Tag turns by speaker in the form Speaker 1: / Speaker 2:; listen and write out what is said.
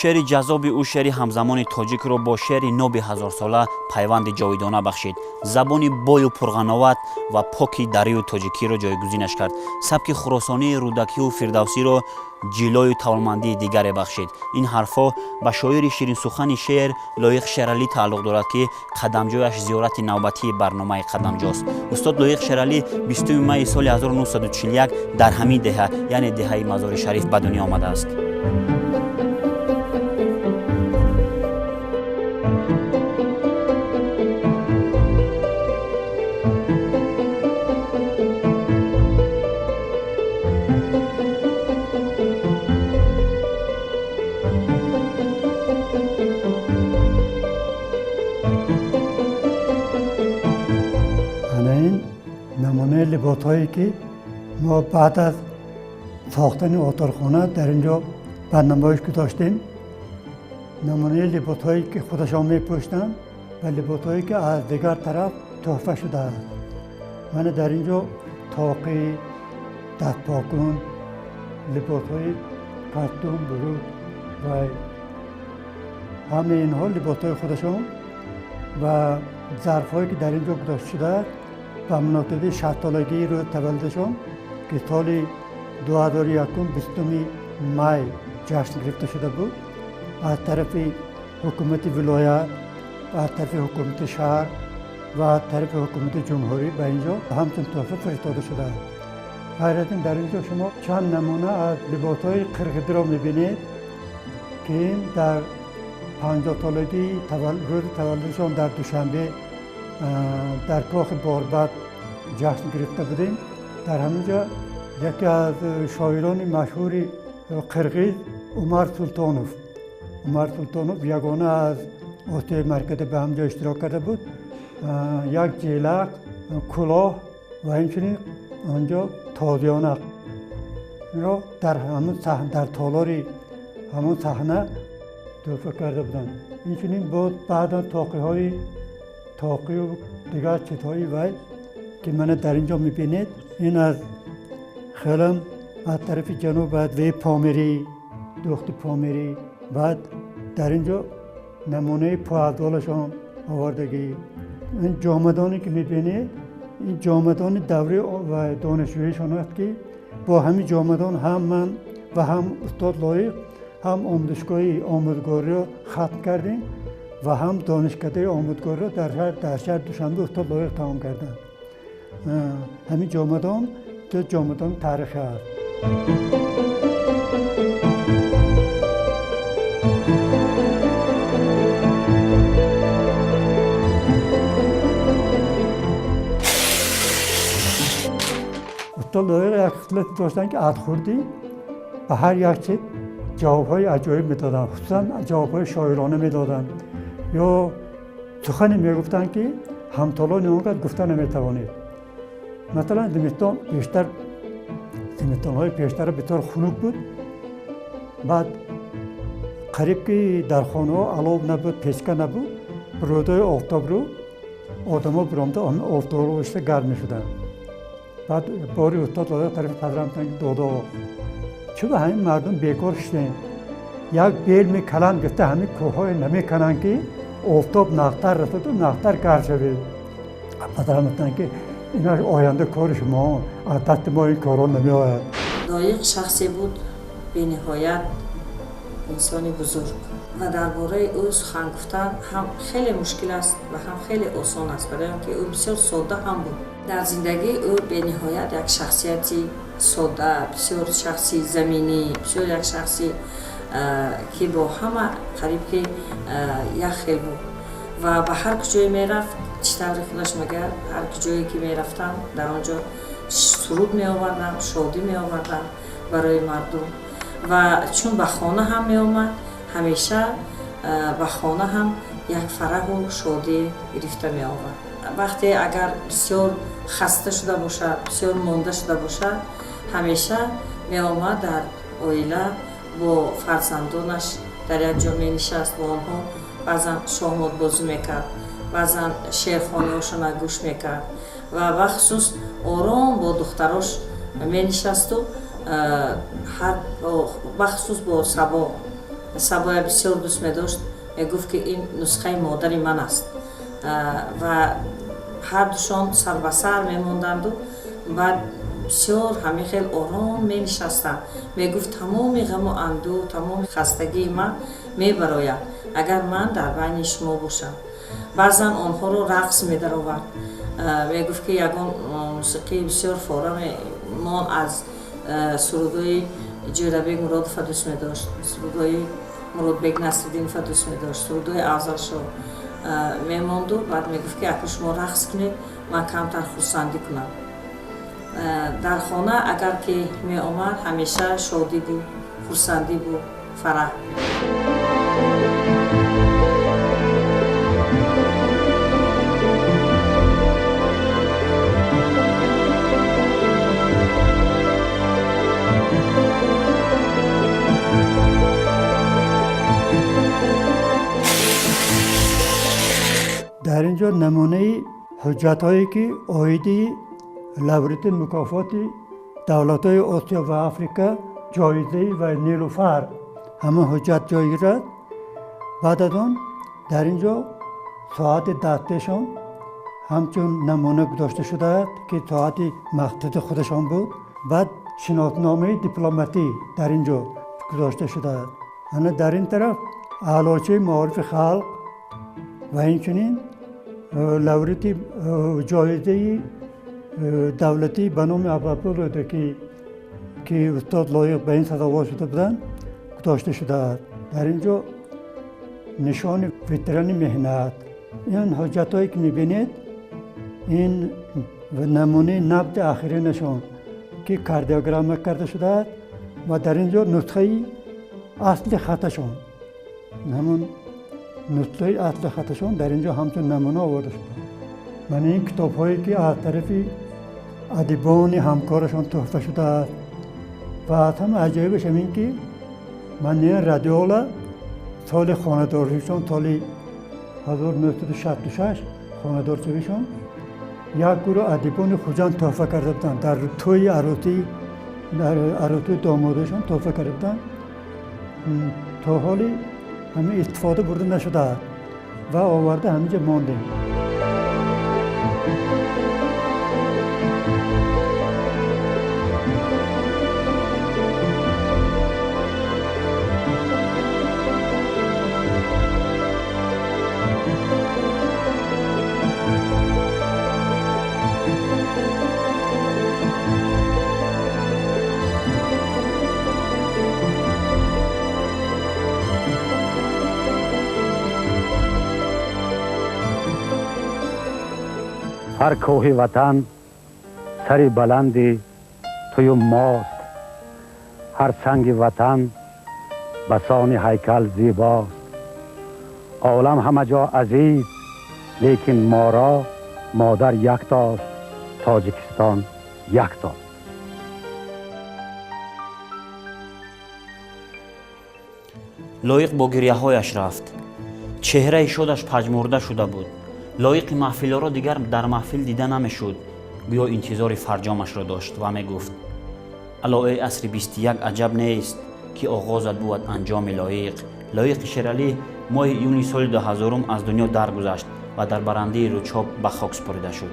Speaker 1: Шеъри ҷаззоби ӯ шеъри ҳамзамони тоҷикро бо шеъри ноби ҳазорсола пайванди ҷовидона бахшид, забони бою пурғановат ва поки дарию тоҷикиро ҷойгузинаш кард, сабки хуросонии Рӯдакию Фирдавсиро ҷилою тавонмандии дигаре бахшид. Ин ҳарфҳо ба шоири ширинсухани шеър Лоиқ Шералӣ тааллуқ дорад, ки қадамҷояш зиёрати навбатии барномаи «Қадамҷост». Устод Лоиқ Шералӣ 20 майи соли 1941 дар ҳамин деҳа, яъне деҳаи Мазори Шариф, ба дунё омадааст.
Speaker 2: Либосҳое, ки мо баъд аз сохтани оторхона дар ин ҷо ба намоиш гузоштем, намунаи либосҳое, ки худашон мепӯштанд, ва либосҳое, ки аз дигар тараф тӯҳфа шудааст. Мана дар ин ҷо тоқӣ, дастпокун, либосҳои костюм, брюк ва ҳамаи инҳо либосҳои худашон ва зарфҳое, ки дар ин ҷо гузошта шудааст, ба муносибати 60-солагии рӯзи таваллудашон, ки соли 2001 20 май ҷашн гирифта шуда буд, аз тарафи ҳукумати вилоят, аз тарафи ҳукумати шаҳр ва аз тарафи ҳукумати ҷумҳурӣ ба ин ҷо ҳамчун тӯҳфа фиристода шудааст. Ғайр аз ин, дар ин ҷо шумо чанд намуна аз либосҳои қирғизиро мебинед, ки ин дар 50-солагии рӯзи таваллудашон дар Душанбе дар кохи Борбад ҷашн гирифта будем. Дар ҳамин ҷо яке аз шоирони машҳури қирғиз Умар Султонов, Умар Султонов ягона аз Осиёи Марказӣ ба ҳамин ҷо иштирок карда буд, як ҷелак, кулоҳ ва инчунин онҷо тозиёнаро дар ҳамун дар толори ҳамон саҳна тӯҳфа карда буданд. Инчунин боз баъдан тоқиҳои тоқию дигар чизҳои вай, ки мана дар ин ҷо мебинед, ин аз хелам аз тарафи ҷануб, аз ве Помирӣ, духти Помирӣ. Баъд дар ин ҷо намунаи пойафзолашон овардагӣ. Ин ҷомадоне, ки мебинед, ин ҷомадони даври ва донишҷӯишон аст, ки бо ҳамин ҷомадон ҳам ман ва ҳам устод Лоиқ ҳам омӯзишгоҳи омӯзгориро хатм кардем ва ҳам донишкадаи омӯзгориро дар шаҳри Душанбе устод Лоиқ тамом карданд. Ҳамин ҷомадон ду ҷомадони таърихӣ аст. Устод Лоиқ як хислате доштанд, ки аз хурдӣ ба ҳар як чиз ҷавобҳои аҷоиб медоданд, хусусан ҷавобҳои шоирона медоданд ё сухане мегуфтанд, ки ҳамтолони он кас гуфта наметавонед. Масалан, зимистон бештар, зимистонҳои пештара бисёр хунук буд. Баъд қариб ки дар хонаҳо алов набуд, печка набуд. Рӯзҳои офтобрӯ одамо биромда офтобро ишта гарм мешуданд. Баъд бори устод Лоиқ тарафи падарам гуфтанд, ки додо, чӯба ҳамин мардум бекор шудем, як белми каланд гирифта ҳамин кӯҳҳое намекананд, ки офтоб нақтар расаду нақтар гарм шавед? Падарам гуфтанд, ки ина оянда кори шумо, аз дасти мо ин корҳо намеояд.
Speaker 3: Лоиқ шахсе буд бениҳоят инсони бузург ва дар бораи ӯ сухан гуфтан ҳам хеле мушкил аст ва ҳам хеле осон аст, барои он ки ӯ бисёр содда ҳам буд. Дар зиндагии ӯ бениҳоят як шахсияти содда, бисёр шахси заминӣ, бисёр як шахси, ки бо ҳама қариб ки як хел буд ва ба ҳар куҷое мерафт, чӣ тавре худаш мегӯяд, ҳар куҷое ки мерафтам, дар он ҷо суруд меовардам, шодӣ меовардам барои мардум. Ва чун ба хона ҳам меомад, ҳамеша ба хона ҳам як фараҳу шодӣ гирифта меовард. Вақте агар бисёр хаста шуда бошад, бисёр монда шуда бошад, ҳамеша меомад, дар оила бо фарзандонаш дар як ҷо менишаст, бо онҳо баъзан шоҳмотбозӣ мекард, баъзан шеърхониҳошона гӯш мекард ва бахусус ором бо духтарош менишасту, бахусус бо Сабо. Сабоя бисёр дӯст медошт, мегуфт, ки ин нусхаи модари ман аст. Ва ҳардушон сарбасар мемонданду баъд бисёр ҳамин хел ором менишастанд. Мегуфт, тамоми ғаму андӯҳ, тамоми хастагии ман мебарояд, агар ман дар байни шумо бошам. Баъзан онҳоро рақс медаровард. Мегуфт, ки ягон мусиқии бисёр форамон аз сурудҳои Ҷӯрабек Муродова дӯст медошт, сурудҳои Муродбек Насриддинова дӯст медошт, сурудҳои Афзалшоҳ мемонду баъд мегуфт, ки акун шумо рақс кунед, ман камтар хурсандӣ кунам. Дар хона агар ки меомад, ҳамеша шодӣ буд, хурсандӣ буд, фараҳ.
Speaker 2: Дар ин ҷо намунаи ҳуҷҷатҳое, ки оиди лавреати мукофоти давлатҳои Осиё ва Африка, ҷоизаи ва Нилуфар, ҳамон ҳуҷҷат ҷой гирад. Баъд аз он дар ин ҷо соати дастешон ҳамчун намуна гузошта шудааст, ки соати махсуси худашон буд. Баъд шиносномаи дипломатӣ дар ин ҷо гузошта шудааст. Ана дар ин тараф аълочии маорифи халқ ва инчунин лавреати ҷоизаи давлатӣ ба номи Абуабдулло Рӯдакӣ, ки устод Лоиқ ба ин сазовор шуда буданд, гузошта шудааст. Дар ин ҷо нишони ветерани меҳнат. Ин ҳуҷҷатҳое, ки мебинед, ин намунаи набди охиринашон, ки кардиограмма карда шудааст ва дар ин ҷо нусхаи асли хаташон, ҳамон нусхаи асли хаташон дар ин ҷо ҳамчун намуна оварда шудааст. Ман ин китобҳое, ки аз тарафи адибони ҳамкорашон туҳфа шудааст. Ва аз ҳама аҷоибаш ҳамин, ки ман ин радиола соли хонадоршавишон, соли 1966 хонадоршавишон, як гурӯҳ адибони Хуҷанд туҳфа карда буданд. Дар тӯи арӯсӣ, дар арӯсии домодашон туҳфа карда буданд. То ҳоли ҳамин истифода бурда нашудааст ва оварда ҳаминҷо мондем.
Speaker 4: Ҳар кӯҳи ватан сари баланди тую мост, ҳар санги ватан ба сони ҳайкал зебост. Олам ҳама ҷо азиз, лекин моро модар яктост, Тоҷикистон яктост.
Speaker 1: Лоиқ бо гирьяҳояш рафт. Чеҳраи шодаш паҷмурда шуда буд. Лоиқи маҳфилоро дигар дар маҳфил дида намешуд. Гӯё интизори фарҷомашро дошт ва мегуфт: аллои асри 21 аҷаб нест, ки оғозат бувад анҷоми Лоиқ. Лоиқи Шералӣ моҳи июни соли 2000 аз дунё даргузашт ва дар барандии Рӯчоб ба хок супорида шуд.